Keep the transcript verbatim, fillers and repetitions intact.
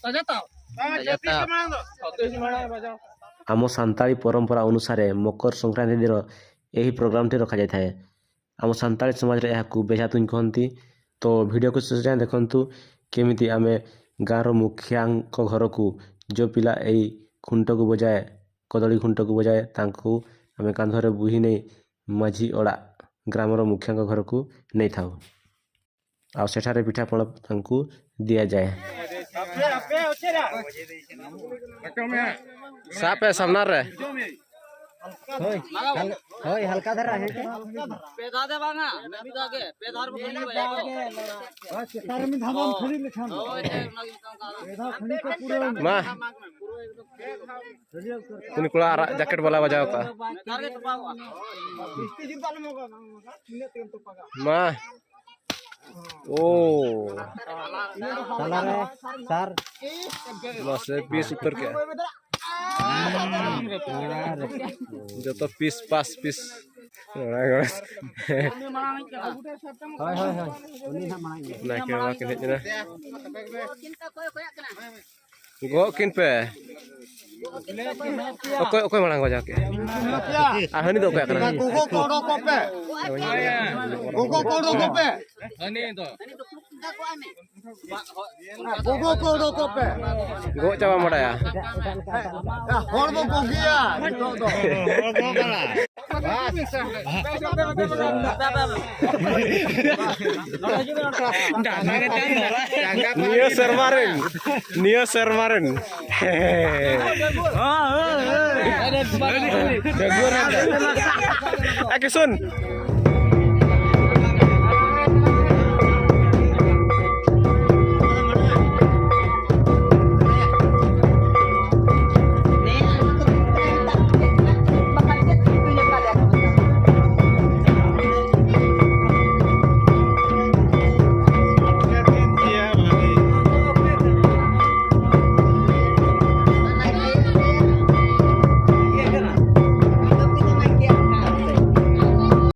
ᱛᱟᱡᱟ ᱛᱟᱣ᱾ ᱛᱟᱡᱟ ᱛᱟᱣ᱾ ᱟᱢ ᱥᱟᱱᱛᱟᱲᱤ ᱯᱚᱨᱚᱢᱯᱚᱨᱟ ᱚᱱᱩᱥᱟᱨᱮ ᱢᱚᱠᱚᱨ ᱥᱚᱝᱠᱨᱟᱱᱛᱤ ᱫᱤᱱ ᱨᱮ ଏହି ପ୍ରୋଗ୍ରାମଟି ରଖାଯାଇଥାଏ। ଆମ ସାନ୍ତାଳୀ ସମାଜରେ ଏହାକୁ ବେଜା ତୁଇଁ କହନ୍ତି। ତ ଭିଡ଼ିଓକୁ ଶେଷ ଯାଏଁ ଦେଖନ୍ତୁ, କେମିତି ଆମେ ଗାଁର ମୁଖିଆଙ୍କ ଘରକୁ, ଯେଉଁ ପିଲା ଏଇ ଖୁଣ୍ଟକୁ ବଜାଏ, କଦଳୀ ଖୁଣ୍ଟକୁ ବଜାଏ, ତାଙ୍କୁ ଆମେ କାନ୍ଧରେ ବୁହି ନେଇ ମାଝି ଅଡ଼ା, ଗ୍ରାମର ମୁଖିଆଙ୍କ ଘରକୁ ନେଇଥାଉ। ଆଉ ସେଠାରେ ପିଠାପଣା ତାଙ୍କୁ ଦିଆଯାଏ। ᱥᱟᱵ ᱯᱮ ᱥᱟᱢᱱᱟ ᱨᱮ᱾ ᱦᱳᱭ, ᱦᱟᱞ-, ᱦᱳᱭ, ᱦᱟᱞᱠᱟ ᱫᱷᱟᱨᱟ ᱦᱮᱸ ᱪᱮ? ᱯᱮ ᱫᱷᱟᱣ ᱫᱮ ᱵᱟᱝᱟ, ᱢᱤᱫ ᱫᱷᱟᱣ ᱜᱮ, ᱯᱮ ᱫᱷᱟᱣ ᱨᱮ ᱵᱟᱠᱚ ᱮᱱᱮᱡ ᱵᱟᱲᱟᱭᱟ᱾ ᱦᱳᱭ, ᱪᱮᱛᱟᱱ ᱨᱮ ᱢᱤᱫ ᱫᱷᱟᱣ ᱵᱚᱱ ᱠᱷᱟᱹᱲᱤ ᱞᱮᱠᱷᱟᱱ᱾ ᱦᱳᱭ, ᱦᱳᱭ, ᱚᱱᱟ ᱜᱮ ᱢᱤᱫᱴᱟᱝ ᱠᱟᱱᱟ᱾ ᱯᱮ ᱫᱷᱟᱣ ᱠᱷᱟᱹᱲᱤ ᱠᱚ ᱯᱩᱨᱟᱹᱣ᱾ ᱢᱟ, ᱩᱱᱤ ᱠᱚᱲᱟ ᱟᱨᱟᱜ ᱡᱟᱠᱮᱴ ᱵᱟᱞᱟ ᱵᱟᱡᱟᱣ ᱠᱟᱜᱼᱟ᱾ ᱱᱮᱛᱟᱨ ᱜᱮ ᱛᱚᱯᱟᱜᱚᱜᱼᱟ᱾ ᱢᱟ᱾ ᱳ᱾ ᱛᱟᱞᱟᱨᱮ ᱥᱟᱨ᱾ ᱢᱟᱥᱮ ᱯᱤᱥ ᱩᱛᱟᱹᱨ ᱠᱮᱜᱼᱟ᱾ ᱡᱚᱛᱚ ᱯᱤᱥ ᱯᱟᱥ ᱯᱤᱥ᱾ ᱦᱳᱭ, ᱦᱳᱭ, ᱦᱳᱭ᱾ ᱩᱱᱤ ᱦᱟᱸᱜ ᱢᱟᱲᱟᱝ ᱜᱮ᱾ ᱱᱟᱭᱠᱮ ᱵᱟᱵᱟ ᱠᱤᱱ ᱦᱮᱡ ᱮᱱᱟ᱾ ᱜᱚᱜ ᱠᱤᱱ ᱯᱮ᱾ ᱚᱠᱚᱭ, ᱚᱠᱚᱭ ᱢᱟᱲᱟᱝ ᱵᱟᱡᱟᱣ ᱠᱮᱜᱼᱟ? ᱟᱨ ᱦᱟᱹᱱᱤ ᱫᱚ ᱚᱠᱚᱭᱟᱜ ᱠᱟᱱᱟ? ᱜᱚᱜᱚ ᱠᱚ ᱚᱰᱚᱠ ᱠᱚᱯᱮ᱾ ᱜᱚᱜᱚ ᱠᱚ ᱚᱰᱚᱠ ᱠᱚᱯᱮ᱾ ᱜᱚᱜᱚ ᱠᱚ ᱚᱰᱚᱠ ᱠᱚᱯᱮ᱾ ᱜᱚᱜ ᱪᱟᱵᱟᱢ ᱵᱟᱰᱟᱭᱟ᱾ ᱦᱚᱲ ᱵᱚ ᱜᱚᱜᱮᱭᱟ ᱱᱤᱛᱚᱜ ᱫᱚ᱾ ᱱᱤᱭᱟᱹ ᱥᱮᱨᱢᱟ ᱨᱮᱱ, ᱱᱤᱭᱟᱹ ᱥᱮᱨᱢᱟ ᱨᱮᱱ᱾ ᱮ, ᱠᱤᱥᱩᱱ,